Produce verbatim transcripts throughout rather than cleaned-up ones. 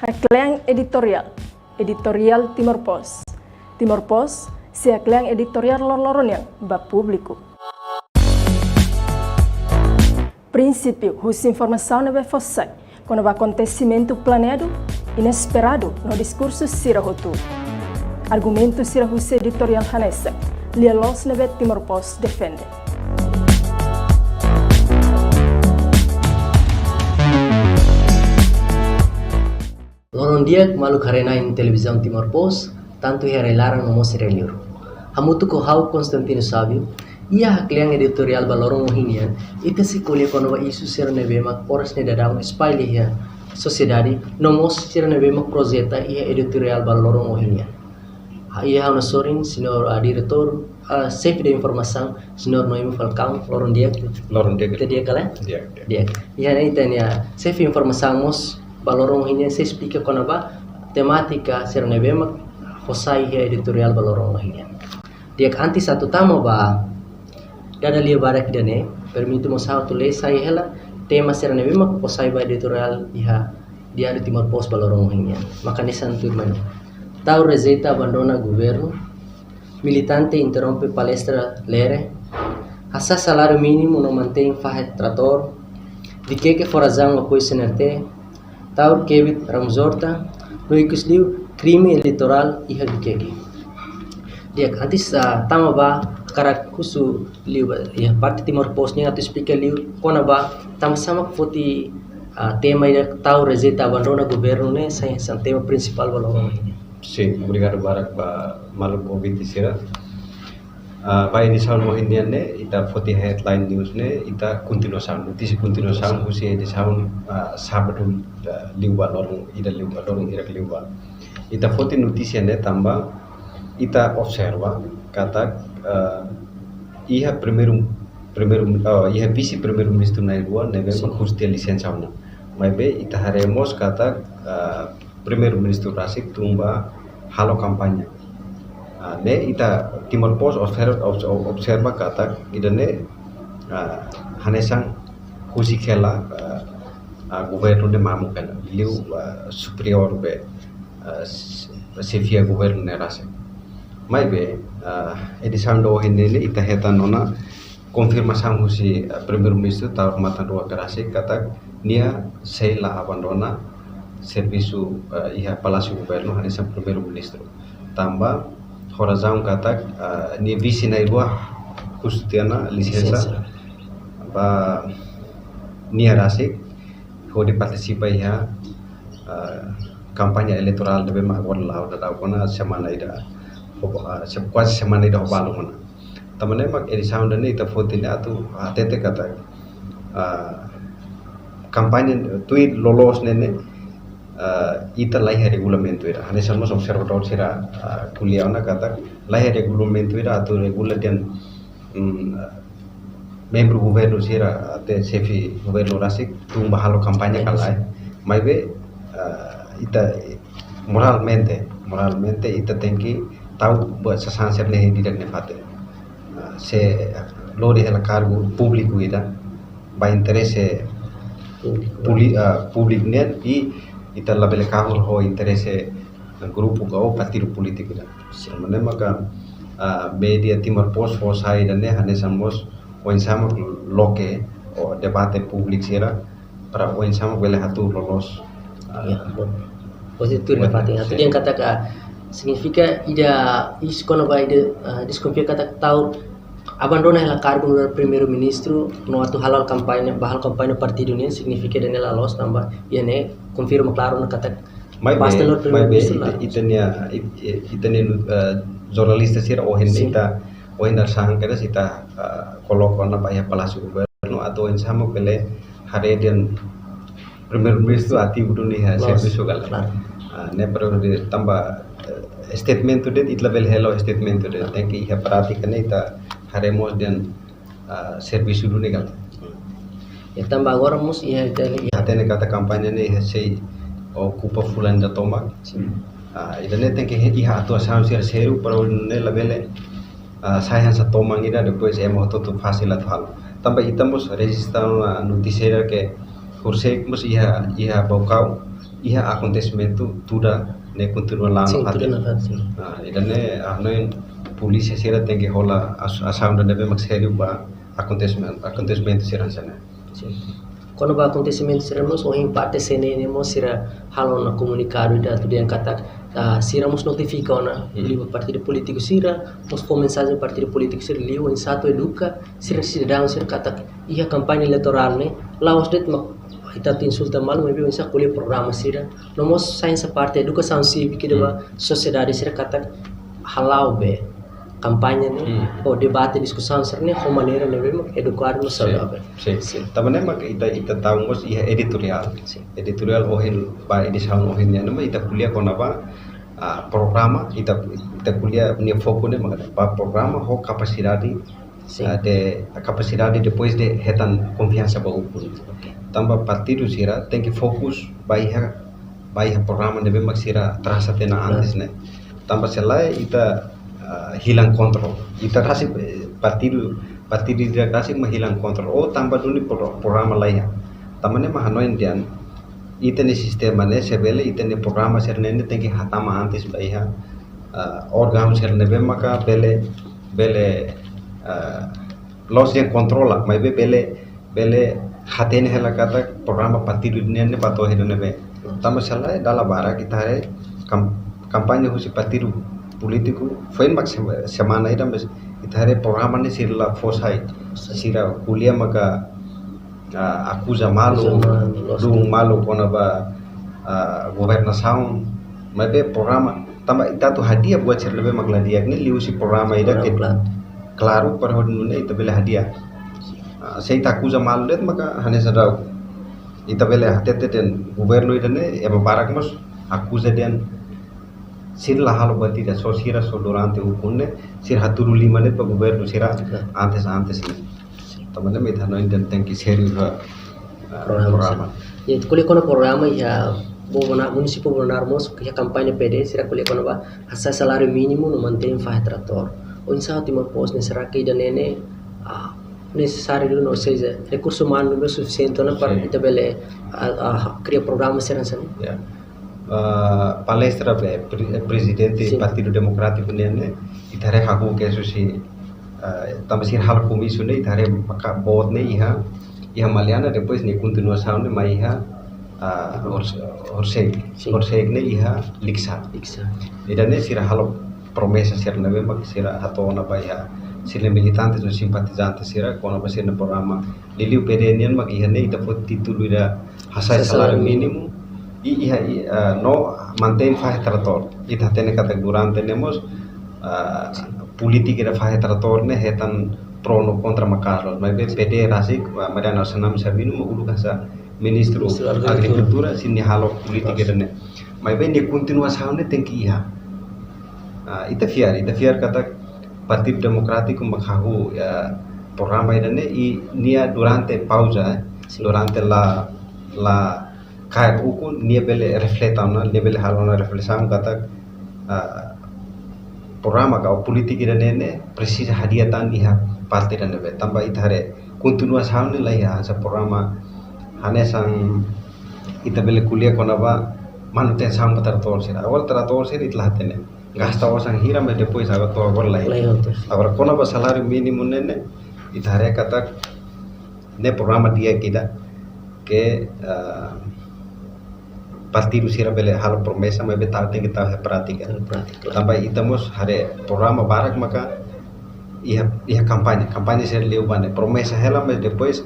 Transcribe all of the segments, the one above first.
Haklean editoriál, editoriál Timor Post. Timor Post sei haklean editoriál loroloron nian ba públiku. Prinsípiu husi informasaun ne'ebé fó sai kona-ba akontesimentu planeadu, inesperadu no diskursu sira hotu. Argumentu sira husi editoriál hanesan lia-loos ne'ebé Timor Post defende. Loron di'ak maluk haree-na'in Televizaun Timor Post, tantu iha rai-laran no mós rai-liur. Hamutuk ho ha'u Constantino Sábio, iha haklean editoriál ba loron ohin nian, ita sei ko'alia kona-ba isu sira ne'ebé mak oras ne'e daudaun espalla iha sosiedade, no mós sira ne'ebé mak projeta iha editoriál ba loron ohin nian. Iha ha'u-nia sorin, señór, ah, diretór, ah, xefe de informasaun, señór Noemi Falcão, loron di'ak. Loron di'ak. Ita di'ak ka lae? Di'ak, di'ak. Di'ak. Iha ne'e ita-nia xefe informasaun mós, ba loron ohin nian sei esplika kona-ba temátika sira ne'ebé mak fó sai iha editoriál ba loron ohin nian. Di'ak, antes atu tama ba dada lia badak ida-ne'e, permite mós ha'u atu lee sai hela tema sira ne'ebé mak fó sai ba editoriál iha Diário Timor Post ba loron ohin nian. Mak hanesan tuirmai. Taur rejeita abandona governu, militante interrompe palestra lere, hasa'e saláriu mínimu no mantein fahe tratór, Vikeke fó razaun apoiu C N R T, Taur kebit Ramos Horta, no ikus liu krime eleitorál iha Vikeke. Di'ak, antes, ah, tama ba hakarak husu liu ba, iha parte Timor Post nian atu esplika liu kona-ba tanbasá mak foti, ah, tema ida Taur rejeita abandona governu ne'e sai hanesan tema prinsipál ba loron ohin nian. Sin, obrigadu barak ba maluk ouvinte sira. Ah, ba edisaun ohin nian ne'e, ita foti headline news ne'e, ita kontinuasaun, notísia kontinuasaun husi edisaun, ah, sábadu, ah, liubá loron, ida liubá loron, ida liubá. Ita foti notísia ne'e tanba ita observa katak, ah, iha primeiru, primeiru, ah, iha vise primeiru-ministru na'in-rua ne'ebé mak husu tiha lisensa ona. Maibé ita haree mós katak, ah, primeiru-ministru rasik tun ba halo kampaña. Ah, ne'e ita Timor Post observa, obs-, observa katak ida-ne'e, ah, hanesan husik hela, ah, ah, governu ne'e mamuk hela, liu, ah, superiór be, ah, s-, xefia governu ne'e rasik. Maibé, ah, edisaun ida ohin ne'e ita hetan ona konfirmasaun husi, eh, Primeiru-Ministru Taur Matan Ruak rasik katak nia sei la abandona servisu, eh, iha Palásiu Governu hanesan Primeiru-Ministru. Tanba ho razaun katak, eh, nia vise na'in-rua husu tiha ona lisensa. Lisensa. Ba nia rasik hodi partisipa iha, eh, kampaña eleitorál ne'ebé mak agora la'o daudaun ona semana ida ho ba-, eh, se-, kuaze semana ida ho balu ona. Tanba ne'e mak edisaun ida-ne'e ita foti ne'e atu hatete katak, ah, kampaña tuir loloos ne'e ne'e, ah, ita laiha regulamentu ida. Hanesan mós observadór sira, ah, ko'alia ona katak laiha regulamentu ida atu regula dehan, mm, membru governu sira até xefe governu rasik tun ba halo kampaña ka lae. Maibé, ah, ita moralmente, moralmente ita tenke tau ba sasán sira-ne'e iha di'ak nia fatin. Ah, se lori hela kargu públiku ida, ba interese públiku. Puli-, ah, públiku nian i ita labele kahur ho interese grupu ka ou partidu polítiku ida. Sin. Tanba ne'e maka, ah, média Timor Post fó sai ida-ne'e hanesan mós oinsá mak loke ou debate públiku sira para oinsá mak bele hatuur loloos. Ah, ya, bom. Positif tu, ya, fatin. Atu, sin, dehan katak signifika ida isu kona-ba ida, ah, deskonfia katak Taur abandona hela kargu nu'udar Primeiru-Ministru no atu hala'o kampaña, ba halo kampaña partidu nian, signifika ida-ne'e la loos tanba ida-ne'e konfirma klaru ona katak Maibé, pasta nu'udar maibé Primeiru-Ministru ita, la. Ita-nia, it-, it-, ita-nia, eh, jornalista sira ohin, sin, ita, ohin dadeer-saan kedas ita, eh, koloka ona ba iha Palásiu Governu atu oinsá mak bele haree dehan Primeiru-Ministru ativu duni iha, loos, servisu ka lae. Klaru. Ah, ne'e para dehan tanba, eh, statement de'it ita labele hela statement de'it. Tenke iha prátika ne'e ita haree mós dehan ah, servisu duni ka lae. Ya, tanba agora mós iha, iha, iha. Hatene katak kampaña ne'e iha sei okupa fulan ida tomak. Sin. Ah, ida-ne'e tenke iha atuasaun sira sériu para ne'e labele, ah, sai hanesan toman ida depois ema hotu-hotu fasil atu halo. Tanba ita mós rejista ona notísia ida ke Horisehik mós iha, iha Baucau iha akontesimentu tuda ne'e kontinua la'o. Sin, tuda nafatin. Ah, ida-ne'e, ah, no polísia sira tenke hola as-, asaun ida ne'ebé mak sériu ba akontesimentu, akontesimentu sira hanesan ne'e. Sin. Kona-ba akontesimentu sira mós, ohin parte C N N mós sira halo ona komunikadu ida atu dehan katak, ah, sira mós notifika ona, hmm, liu ba partidu polítiku sira, mós fó mensajen partidu polítiku sira liu, oinsá atu eduka sira sidadaun sira katak iha kampaña eleitorál ne'e, la'ós de'it mak ita atu insulta malu, maibé oinsá ko'alia programa sira. No mós sai hanesan parte edukasaun sívika ida ba, hmm, sosiedade sira katak hala'o be kampaña ne'e, hmm, ou debate, diskusaun sira-ne'e ho maneira ne'ebé mak edukadu no, sin, saudável. Sin. Sin. Tanba ne'e mak ita, ita tau mós iha editoriál. Sin. Editoriál ohin, ba edisaun ohin nian ne'e mak ita ko'alia kona-ba, ah, programa, ita, ita ko'alia nia foku ne'e mak ba programa ho kapasidade, sin, ah, de, kapasidade depois de hetan konfiansa ba ukun. Oke. Tanba partidu sira tenke fokus ba iha, ba iha programa ne'ebé mak sira trasa tiha ona, klaru, antes ne'e. Tanba se lae ita, ah, hilang kontrol. Ita rasik, eh, partidu, partidu ida rasik mak hilang kontrol. Ou tanba duni pro-, programa laiha. Tanba ne'e mak hanoin dehan, ita-nia sistema ne'e, se bele ita-nia programa sira-ne'e ne'e tenke hatama antes ba iha, ah, órgaun sira ne'ebé maka bele, bele, ah, loos dehan kontrola, maibé bele, bele hatene hela katak programa partidu nian ne'e ba to'o iha ne'ebé. Tanba se lae dala barak ita haree kam-, kampaña husi partidu polítiku, foin mak sema-, semana ida maibé ita haree programa ne'e sira la fó sai. Sira ko'alia maka, ah, akuza malu, akuza malu, loos, duun malu kona-ba, ah, governasaun, maibé programa, tanba ita atu hadi'a buat sira ne'ebé mak la di'ak ne'e liuhusi programa ida ke, programa, klaru, klaru, para hodi nune'e ita bele hadi'a. Ah, se ita akuza malu de'it maka hanesan daudaun ita bele hatete dehan governu ida-ne'e, ema barak mós akuza dehan sira la halo buat ida, só sira só durante ukun ne'e, sira hatudu liman de'it ba governu sira, klaru, antes, antes ne'e. Tanba ne'e mak ita hanoin dehan tenke sériu ba, ah, programa, programa. Ya, ita ko'alia kona programa iha Bobona-, munisípiu Bobonaro mós, iha kampaña P D, sira ko'alia kona-ba hasa'e saláriu mínimu no mantein fahe tratór. Oinsá atu ema pos ne'e, será que ida-ne'e ne'e, ah, nesesáriu duni, ou seja, rekursu umanu ne'e sufisiente ona para, sin, ita bele, ah, ah, kria programa sira hanesan ne'e? Ya. Ah, palestra be pre-, prezidente, sin, Partidu Demokrátiku nian ne'e, ita haree hahú kedas husi, ah, tanba sira halo komisáriu ne'e, ita haree maka boot ne'e iha, iha Maliana, depois nia kontinuasaun ne'e mai iha, ah, Hors-, Horisehik. Sin. Horisehik ne'e iha Likisá. Likisá. Ida-ne'e sira halo promesa sira ne'ebé mak sira hato'o ona ba iha sira-nia militante no simpatizante sira, kona-ba sira-nia programa. Liuliu P D nian mak iha ne'e ita foti títulu ida hasa'e, hasa'e saláriu, saláriu mínimu. Mínimu. I iha, i, ah, no mantein fahe tratór. Ita hatene katak durante ne'e mós, ah, polítika ida fahe tratór ne'e hetan pro no kontra maka'as loos. Maibé P D rasik, ah, Mariano Assanami Sabino mak uluk hanesan Ministru, Ministru Agrikultura, Agrikultura, sin, nia halo polítika, loos, ida-ne'e. Maibé nia kontinuasaun ne'e tenke iha. Ah, ita fiar, ita fiar katak Partidu Demokrátiku mak hahú, ya, programa ida-ne'e i nia durante pauza, eh, sin, durante la, la kaer ukun, nia bele refleta ona, nia bele halo ona reflesaun katak, ah, programa ka polítika ida-ne'e ne'e presiza hadi'a tan iha parte ida ne'ebé. Tanba ita haree kontinuasaun ne'e la iha, hanesan programa hanesan ita bele ko'alia kona-ba manutensaun ba tratór sira. Agora tratór sira ita la hatene gasta osan hira, maibé depois agora to'o agora la iha. La iha hotu. Agora kona-ba saláriu mínimu ne'e ne'e, ita haree katak ne'e programa di'ak ida ke, ah, partidu sira bele halo promesa, maibé tau tenke tau iha prátika. Iha prátika. Tanba ita mós haree programa barak maka iha, iha kampaña, kampaña sira liu ba ne'e promesa hela, maibé depois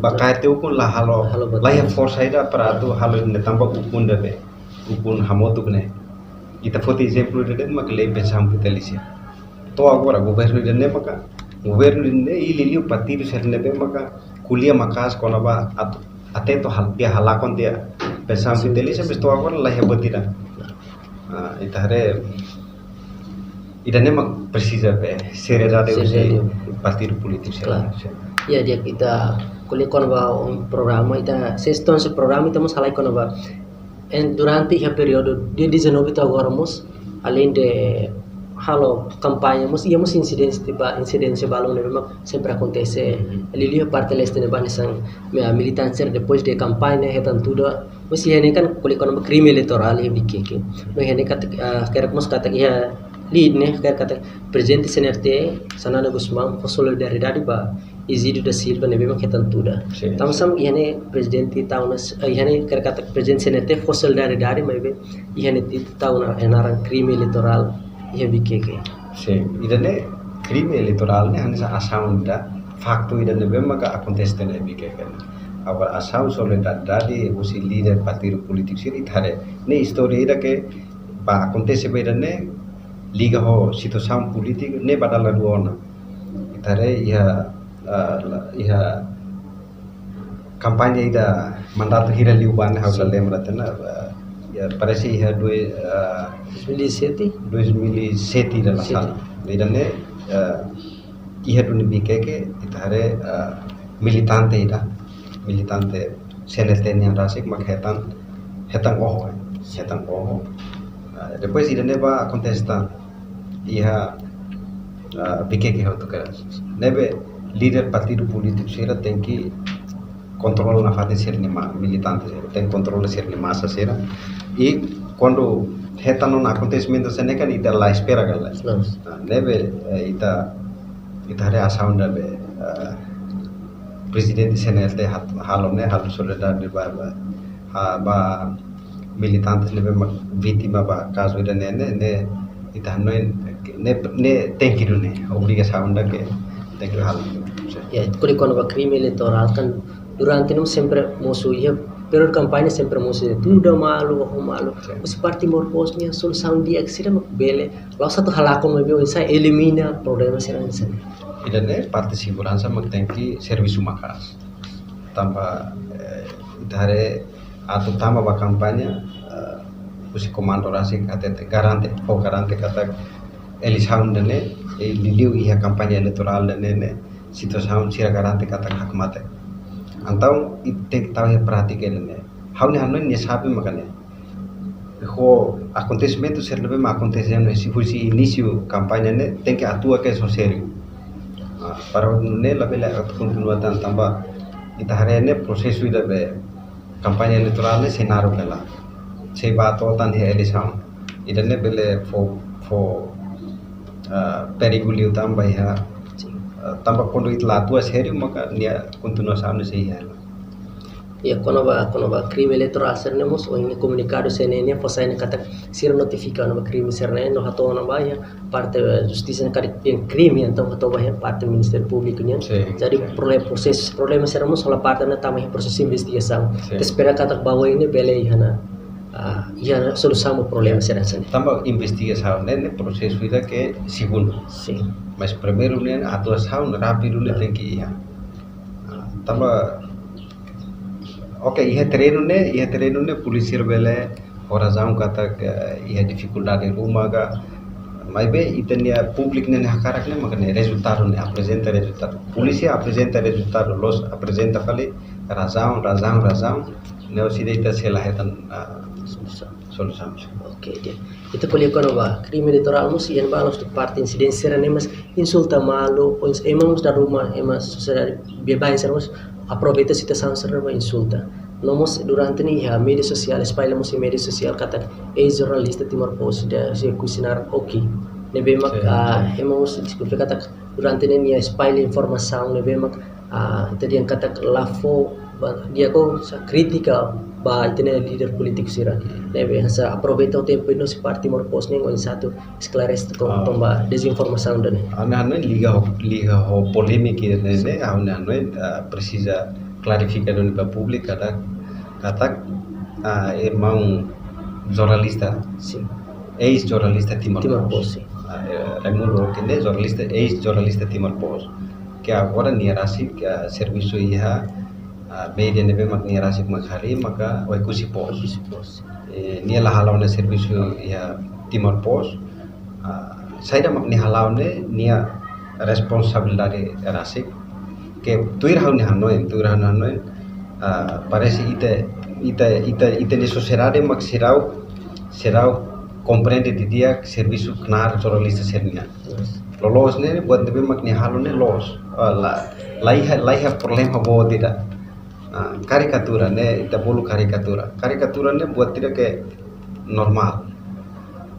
ba kaer tiha ukun la halo, halo ba, la iha forsa ida para atu halo ne'e tanba ukun ida be, ukun hamutuk ne'e. Ita foti ezemplu ida de'it mak lei pensaun vitalísia. To'o agora governu ida-ne'e maka, governu ida-ne'e i liuliu partidu sira ne'ebé maka ko'alia maka'as kona-ba atu, até to'o hal-, tiha halakon tiha pensaun, sin, vitalísia, maibé to'o agora la iha buat ida. Ah, ita haree ida-ne'e mak presiza be seriedade, seriedade, husi partidu polítiku sira. Klaru. Ya, di'ak, ita ko'alia kona-ba, um, programa, ita seston se programa ita mós halai kona-ba. En durante iha períodu dia dezanove to'o agora mós, além de halo kampaña, mós iha mós insidénsia ba, insidénsia balun ne'ebé mak sempre akontese. Liuliu parte leste ne'ebá hanesan, ah, militante sira depois de kampaña hetan tuda. Mós iha ne'e kan ko'alia kona-ba krime eleitorál iha Vikeke. No iha ne'e katak, ah, hakarak mós katak iha lei ne'e hakarak katak Prezidente C N R T, Xanana Gusmão, fó solidariedade ba Egídio da Silva ne'ebé mak hetan tuda. Sin. Tanba sá mak iha ne'e Prezidente tau ona, eh, iha ne'e hakarak katak Prezidente C N R T fó solidariedade, maibé iha ne'e tita tau ona naran krime eleitorál iha Vikeke. Sin, ida-ne'e krime eleitorál ne'e hanesan asaun ida, faktu ida ne'ebé maka akontese iha Vikeke. Agora asaun solidariedade husi líder partidu polítiku sira ita haree. Ne'e istória ida ke ba akontese ba ida-ne'e liga ho situasaun polítika ne'e ba dala rua ona. Ita haree iha, ah, la-, iha kampaña ida mandatu hira liubá ne'e, ha'u la Sin. lembra tiha ona, ah, iha, parese iha dua, ah, Dois mil e sete? dois mil e sete ida la Sete. sala. Ida-ne'e, ah, iha duni Vikeke, ita haree, ah, militante ida, militante C N R T nian rasik mak hetan, hetan oho, eh, hetan oho. Ah, depois ida-ne'e ba akontese tan iha, ah, Vikeke hotu kedas. Ne'ebé líder partidu polítiku sira tenke kontrola nafatin sira-nia ma-, militante sira, tenke kontrola sira-nia masa sira. I kuandu hetan ona akontesimentu hanesan ne'e kan ita la espera kala. Loos. Ah, ne'ebé, eh, ita, ita haree asaun ida be, eh, Prezidente C N R T hat-, halo ne'e, halo solidariedade ba, ba, ah, ba militante ne'ebé mak vítima ba kazu ida-ne'e, ne'e, ne'e ita hanoin ne'e, ne'e tenke duni, obrigasaun ida ke tenke halo. Ya, ita ko'alia kona-ba krime eleitorál kan durante ne'e sempre mosu, iha períodu kampaña sempre mosu, tuda malu, oho malu. Sin. Husi parte Timor Post nian solusaun di'ak sira mak bele, la'ós atu halakon maibé oinsá elimina problema sira hanesan ne'e. Ida-ne'e parte seguransa mak tenke servisu maka'as. Tanba, eh, ita haree atu tama ba kampaña, eh, husi komandu rasik hatete garante, fó garante katak eleisaun ida-ne'e, eh, liuliu iha kampaña eleitorál ida-ne'e ne'e, situasaun sira garante katak hakmatek. Entaun, ita tenke tau iha prátika ida-ne'e. Ha'u-nia hanoin nia xave maka ne'e. Ho akontesimentu sira ne'ebé mak akontese husi, husi inísiu kampaña ne'e tenke atua kedas ho sériu. Ah, para nune'e labele atu kontinua tan tanba ita haree ne'e prosesu ida be kampaña eleitorál ne'e sei naruk hela. Sei ba to'o tan iha eleisaun. Ida-ne'e bele fó, fó, ah, perigu liután ba iha, ah, tanba kuandu ita la atua sériu maka nia kontinuasaun ne'e sei iha hela. Ya, kona-ba, kona-ba krime eleitorál sira-ne'e mós, ohin komunikadu C N N nian fó sai ne'e katak sira notifika ona ba krime sira-ne'e, no hato'o ona ba iha parte, eh, justisa ne'e karik iha krime, entaun hato'o ba iha parte Ministériu Públiku nian. Sin, Jadi sin. prole-, prosesu, problema sira mós hola parte ne'e tama iha prosesu investigasaun. Sin. Ita espera katak ba oin ne'e bele iha ona, ah, iha ona solusaun ba problema sira hanesan ne'e. Tanba investigasaun ne'e, ne'e prosesu ida ke segundu. Sin. Mas primeiru ne'e atuasaun rápidu ne'e Ah. tenke iha. Ah, tanba, oke, iha terrenu ne'e, iha terrenu ne'e polísia bele fó razaun katak iha difikuldade ruma ka. Maibé ita-nia públiku ne'e hakarak ne'e maka ne'e rezultadu ne'e, aprezenta rezultadu. Polísia aprezenta rezultadu, loos aprezenta fali razaun, razaun, razaun. Ne'e orsida ita sei la hetan, ah, Solusaun. solusaun. Oke, di'ak. Ita ko'alia kona-ba krime eleitorál mós iha ne'ebá la'ós de'it parte insidénsia sira-ne'e, mas insulta malu, ou ins-, ema mós dala ruma, ema sosiedade baibain sira mós aproveita situasaun sira ba insulta. No mós durante ne'e iha média sosiál, espalla mós iha média sosiál katak eis-jornalista Timor Post ida sei kusi naran Oki. Ne'ebé mak, Sin, ah, sin. ema mós deskulpa katak durante ne'e nia espalla informasaun ne'ebé mak, ah, ita dehan katak la fó ba, di'ak ka sá, krítika ba ita-nia líder polítiku sira. Ne'ebé hanesan aproveita tempu ida husi parte Timor Post nian oinsá atu esklarese kona-ba Ah. dezinformasaun ida-ne'e. Ha'u-nia hanoin liga ho, liga ho polémika ida-ne'e, Sin. ha'u-nia hanoin, ah, presiza klarifika duni ba públiku katak, katak, ah, irmaun jornalista, Sin. eis-jornalista Timor Timor Post. Post, sin. Ah, eh, Raimundo Oki ne'e jornalista, eis-jornalista Timor Post. Ke agora nia rasik, ah, servisu iha, ah, média ne'ebé mak nia rasik mak harii maka Oekusi Post. Oekusi Post. Eh, nia la hala'o ona servisu iha Timor Post. Ah, saida mak nia hala'o ne'e, nia responsabilidade rasik. Ke tuir ha'u-nia hanoin, tuir ha'u-nia hanoin, ah, parese ita, ita, ita, ita-nia sosiedade mak seidauk, seidauk komprende didi'ak servisu knaar jornalista sira-nian. Loloos ne'e buat ne'ebé mak nia halo ne'e loos. Ah, la, la iha, la iha problema boot ida. Ah, karikatura ne'e, ita bolu karikatura. Karikatura ne'e buat ida ke normál.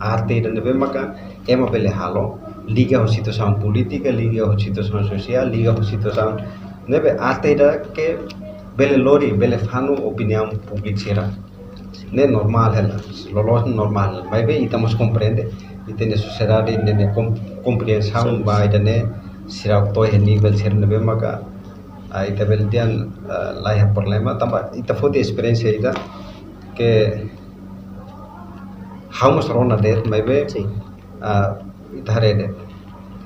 Arte ida ne'ebé maka ema bele halo, liga ho situasaun polítika, liga ho situasaun sosiál, liga ho situasaun ne'ebé arte ida ke bele lori, bele fanu opiniaun públiku sira. Ne'e normál hela, loloos ne'e normál hela. Maibé ita mós komprende, ita-nia sosiedade ne'e, ne'e kom-, kompriensaun ba ida-ne'e sira to'o iha nivel sira ne'ebé maka, ah, ita bele dehan, ah, la iha problema, tanba ita foti esperiénsia ida ke ha'u mós rona de'it, maibé, ah, ita haree de'it.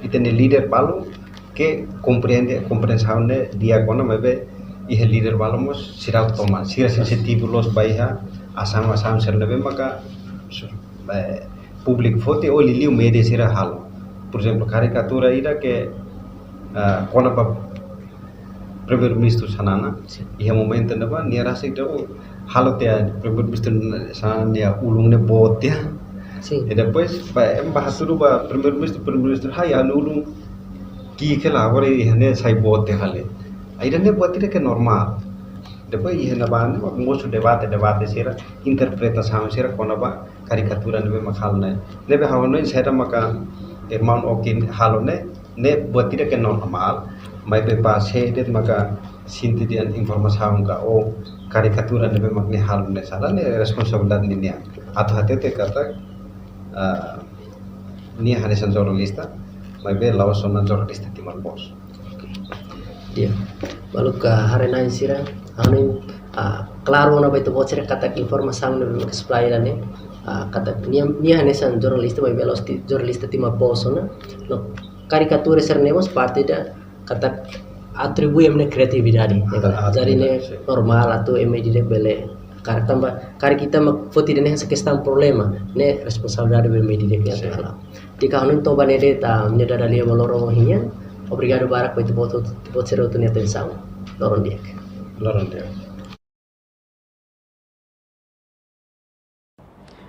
Ita-nia líder balu ke komprende, kompriensaun ne'e di'ak ona, maibé iha líder balu mós sira toman, sira sensitivu loos ba iha asaun, asaun sira ne'ebé maka su-, eh, públiku foti ou liuliu média sira halo. Porezemplu, karikatura ida ke, ah, kona-ba Primeiru-Ministru Xanana, iha momentu ne'ebá, nia rasik dehan halo tiha Primeiru-Ministru Xanana nia ulun ne'e boot tiha. I depois, ba, ema bá hatudu ba Primeiru-Ministru, Primeiru-Ministru, hai, ha'u-nia ulun ki'ik hela, agora iha ne'e sai boot tiha hale. Ida-ne'e buat ida ke normál. Depois, iha ne'ebá ne'e, mosu debate, debate sira, interpretasaun sira, kona-ba karikatura ne'ebé mak halo ne'e. Ne'ebé ha'u hanoin saida maka irmaun Oki halo ne'e, ne'e buat ida ke normál, maibé ba sé de'it maka sente dehan informasaun ka ou karikatura ne'ebé mak nia halo ne'e sala, ne'e responsabilidade ninian. Atu hatete katak, ah, nia hanesan jornalista, maibé la'ós ona jornalista Timor Post. Di'ak. Maluk, ah, haree-na'in sira, ha'u hanoin, ah, klaru ona ba ita-boot sira katak informasaun ne'ebé mak supply hela ne'e, ah, katak nia, nia hanesan jornalista, maibé la'ós ti-, jornalista Timor Post ona. No karikatura sira-ne'e mós parte ida katak atribui ema nia kriatividade, ya kan? Ah, jadi ne'e, kriatividade, sin, normál atu ema ida bele karik tanba, karik ita mak foti dehan hanesan kestaun problema, ne'e responsabilidade ba ema ida, ya kan? Sin. Di'ak, ha'u hanoin to'o ba ne'e de'it, ah, nia dada lia ba loron ohin nian. Obrigadu barak ba ita-boot, ita-boot sira hotu nia atensaun. Loron di'ak. Loron di'ak.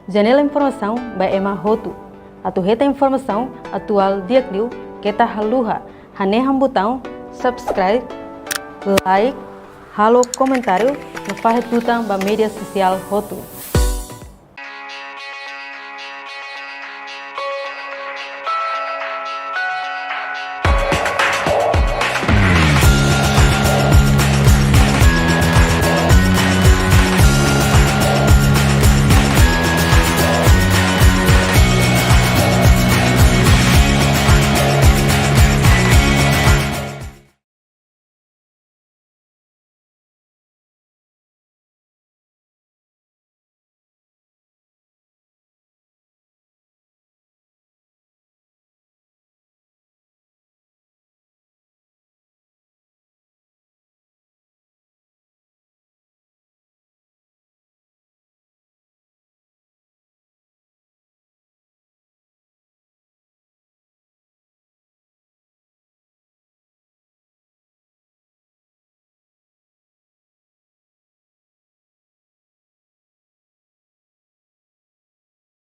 Janela informasaun ba ema hotu. Atu hetan informasaun atuál di'ak liu, keta haluha hanehan butaun subscribe, like, halo komentáriu, no fahe tutan ba média sosiál hotu.